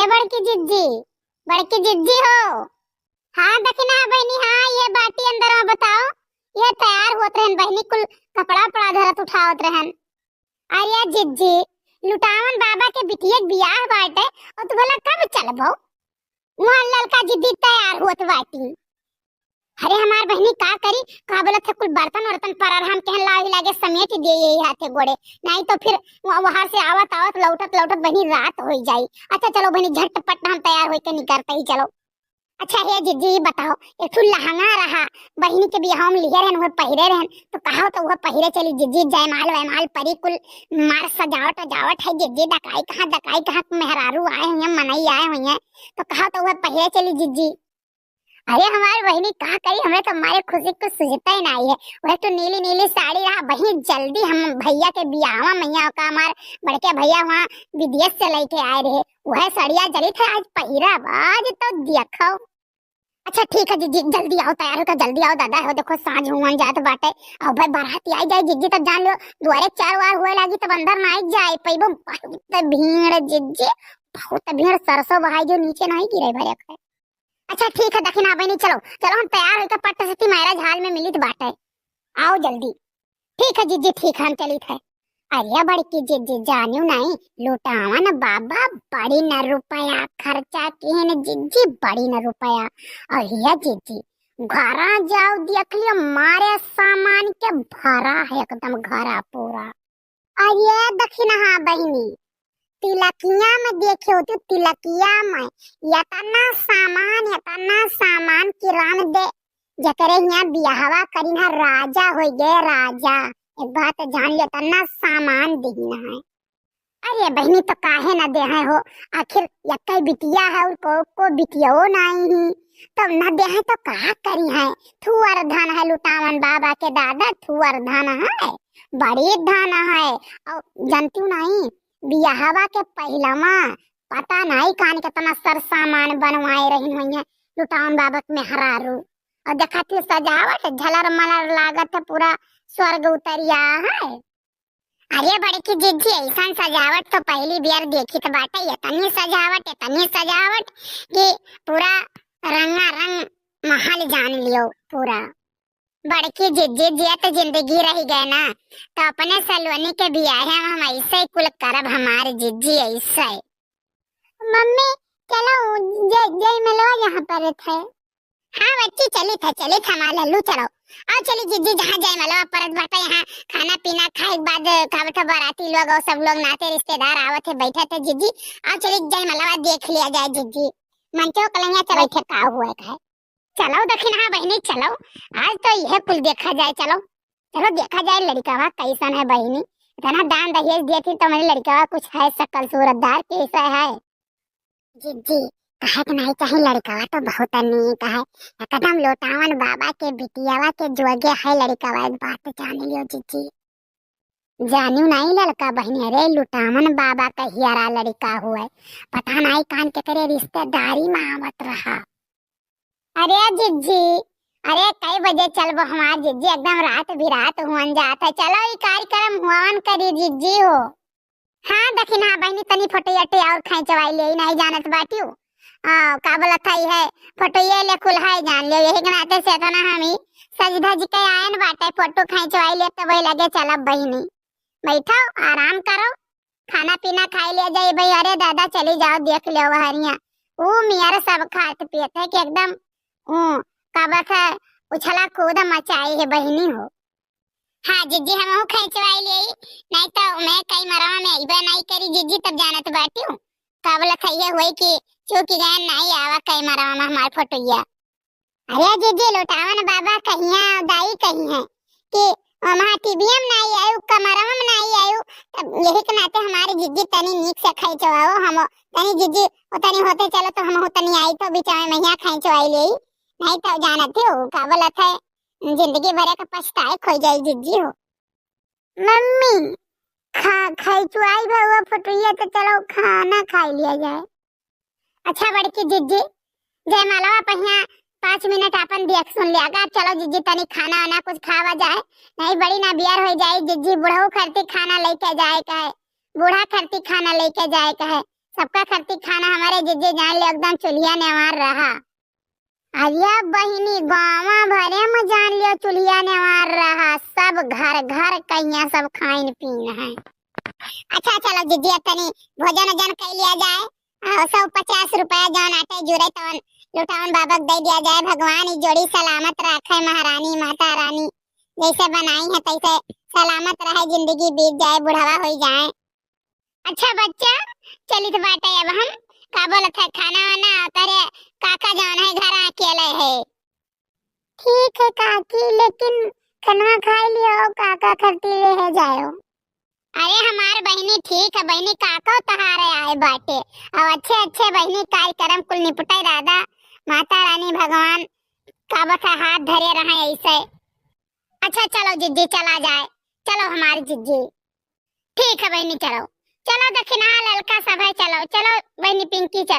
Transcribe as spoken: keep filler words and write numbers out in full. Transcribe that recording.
ए बड़की जिज्जी, बड़की जिज्जी हो। हाँ दखिनहा बहिनी, हाँ ये बाटी अंदर में बताओ। ये तैयार होत रहन बहिनी, कुल कपड़ा उपड़ा धरत उठावत रहन। अरे जिज्जी, लुटावन बाबा के बिटिया के बियाह बाटे, और तू भला कब चलबो? वहाँ ललका जिज्जी तैयार होत बाटी। अरे हमार बहिनी का करी, का बोलत है, कुल बर्तन वर्तन परल, हम कहन लाओ ही लागे समेट दे यही हाथे गोड़े, नहीं तो फिर वह-, वहाँ से आवत आवत लौटत लौटत बहिनी रात होई जाई। अच्छा चलो बहिनी, झटपट हम तैयार होई के निकरते ही चलो। अच्छा हे जिज्जी, ई बताओ, एक ठो लहंगा रहा, बहिनी के बियाह में लिहे रहन, वह पहिरे रहन, तो कहा तो वह पहिरे चली जिज्जी, जयमाल वयमाल परी कुल मार सजावट वजावट है जिज्जी, दकाई कहाँ, दकाई कहाँ, मेहरारू आए हुए हैं, मनई आए हुए हैं, तो कहा तो वह पहिरे चली जिज्जी। अरे हमार बहिनी का करी, हमरे तो हमारे खुशी कुछ सुझता ही नहीं है। वह तो नीली नीली साड़ी रहा, वही जल्दी हम भैया के बियाहवा मैया का हमार बड़के भैया वहाँ विदेश से लेके आए रहे, वह सड़िया जली थे आज पहिरा, आज तो देखो। अच्छा ठीक है जिज्जी, जल्दी आओ, तैयार होकर जल्दी आओ दादा, हो देखो साँझ हुअन जात बाटे, और भाई बारात आई जाए जिज्जी, तब जान लो दुआरे चार वार हुए लागी, तब अंदर ना आई जाए पैबो, बहुत भीड़ जिज्जी, बहुत भीड़, सरसों बहाई जो नीचे नहीं गिरे भरे। अच्छा ठीक है दखिनहा बहिनी, चलो चलो हम तैयार होकर पट्ट सिटी मैरिज हॉल में मिलित बाटे, आओ जल्दी। ठीक है जिज्जी, ठीक है हम चलित है। अरे बड़की जिज्जी जानियो नहीं, लुटावन बाबा बड़ी न रुपया खर्चा किहन जिज्जी, बड़ी न रुपया। अरे जिज्जी घरा जाओ देख लियो, मारे सामान के भरा है एकदम घरा पूरा। अरे दखिनहा बहिनी, तिलकिया में देखे होती, तिलकिया में इतना सामान, इतना सामान कि राम दे, जकरे हियाँ बियाहवा करिन है, राजा होइ गए राजा। एक बात जान ले, इतना सामान दिहिन है। अरे बहिनी, तो काहे ना देहे हो, आखिर यक्कै बिटिया है और को, को बिटियो नहीं ही, तब ना देहे तो का करिहैं? थुअर धन है लुटावन बाबा के दादा, थुअर धन है, बड़ी धन है। और जानती हूँ नहीं, बियाहवा के पहिलवा पता नहीं कान कितना सर सामान बनवाए रही हुई है लुटावन बाबा के मेहरारू। और देखा थी सजावट, झलर मलर लागत है, पूरा स्वर्ग उतरिया है। अरे बड़की जिज्जी, ऐसन सजावट तो पहली बेर देखित बाटे। इतनी सजावट, इतनी सजावट कि पूरा रंगारंग महल जान लियो पूरा। बड़की जिज्जी, जियत जिंदगी रह गए ना, तो अपने सलोनी के बियाहे में हम ऐसे ही कुल करब, हमार जिज्जी ऐसे। मम्मी, चलो, जय, जयमलवा यहाँ पर थे। हाँ बच्ची, चलित है, चलित है, हमार लल्लू, चलो। आओ चली जिज्जी, जहाँ जयमलवा परत बाटे, यहाँ खाना पीना खाए के बाद का बता बाराती लोग और सब लोग नाते रिश्तेदार आवत है, बैठत है जिज्जी। आओ चली जयमलवा देख लिया जाए जिज्जी। मंचो कलैया चलो, बैठे का हुआ है। चलो दखिनहा बहिनी, चलो, आज तो यह कुल देखा जाए, चलो। चलो देखा जाए लड़िकवा कैसन है बहिनी, इतना दान दहेज दिए थी तो मेरे लड़िकवा कुछ है, शक्ल सूरतदार कैसा है? जिज्जी, कहे के नहीं चाही, लड़िकवा तो बहुत नीक है, एकदम लोटावन बाबा के बिटियावा के जोगे है लड़िकवा, एक बात जान लियो जिज्जी। जानियो नहीं ललका बहिनी, अरे लुटावन बाबा का हियारा लड़िका हुए, पता नहीं कान के करे रिश्तेदारी में आवत रहा। अरे जिज्जी, अरे कई बजे चलबो हमार जिज्जी, एकदम रात भी रात हुअन जात है, चलो ई कार्यक्रम हुआवन करी जिज्जी हो। हाँ दखिनहा बहिनी, तनी फोटो अटे और खींचवाई ले, नहीं जानत बाटियो। आ, का बोलत है, फोटो ये ले कुल है जान लियो, यही के नाते से इतना हम ही सज धज के आयन बाटे, फोटो खींचवाई ले तब वही लगे चलब बहिनी। बैठो, आराम करो, खाना पीना खाई ले जाई भाई। अरे दादा चली जाओ, देख लियो वहरिया, ऊ मियार सब खात पियत है कि एकदम ऊ का बस है उछला कूद मचाई है बहिनी हो। हाँ जिज्जी, हमहू खींचवाई लेई, नहीं तो मैं कई मरवा में अइबे नहीं करी जिज्जी, तब जानत बाटियो। का बोलत है ये होई कि चूक गए नहीं आवा कई मरवा में हमार फोटोया। अरे जिज्जी, लोटावन बाबा कहिया दाई कही है कि वहाँ टीवीएम नहीं आयु, कमरवा में नहीं आयु, तब यही के नाते हमारी जिज्जी तनी नीक से खींचवाओ, हम तनी जिज्जी उतनी होते चलो तो हम उतनी आई तो बीच में मैया खींचवाई लेई, नहीं तो जानत हो का बोलत है जिंदगी भर का पछताए खोई जाई जिज्जी हो। मम्मी, खा, खींचवाई भवा फोटोया तो चलो खाना खाई लिया जाए। अच्छा बड़की जिज्जी, जयमालवा पहिया पाँच मिनट आपन देख सुन लिया गा। चलो जिज्जी तनी खाना वाना कुछ खावा जाए, नहीं बड़ी ना बियर हो जाए जिज्जी। बुढ़ऊ खरती खाना लेके जाए का है, बूढ़ा खरती खाना लेके जाए का है। सबका खरती खाना हमारे जिज्जी जान लियो एकदम चुल्हिया नेवार रहा। अरे बहिनी, गाँवा भरे में जान लियो चुल्हिया नेवार रहा, सब घर घर कहिया सब खाइन पीन है। अच्छा चलो जिज्जी, अब तनी भोजन ओजन कइ लिया जाए, और सौ पचास रुपया जौन आटे जुरे तवन लुटावन बाबा के दे दिया जाए। भगवान ई जोड़ी सलामत रखे, महारानी माता रानी जैसे बनाई है तैसे सलामत रहे, जिंदगी बीत जाए, बुढ़ावा हो जाए। अच्छा बच्चा, चलित बाटे अब हम, का बोलत है, खाना वाना तरे काका जौन है घर अकेले है। ठीक है काकी, लेकिन खनवा खाई लियो, काका खरती ले है जायो। अरे हमार बहिनी ठीक है बहिनी, काको तहारे आए बाटे। अब अच्छे अच्छे बहिनी कार्यक्रम कुल निपटे दादा, माता रानी भगवान का बस हाथ धरे रहे ऐसे। अच्छा चलो जिज्जी चला जाए, चलो हमारी जिज्जी। ठीक है बहिनी चलो, चलो दखिनहा ललका सब है, चलो चलो बहिनी पिंकी चलो।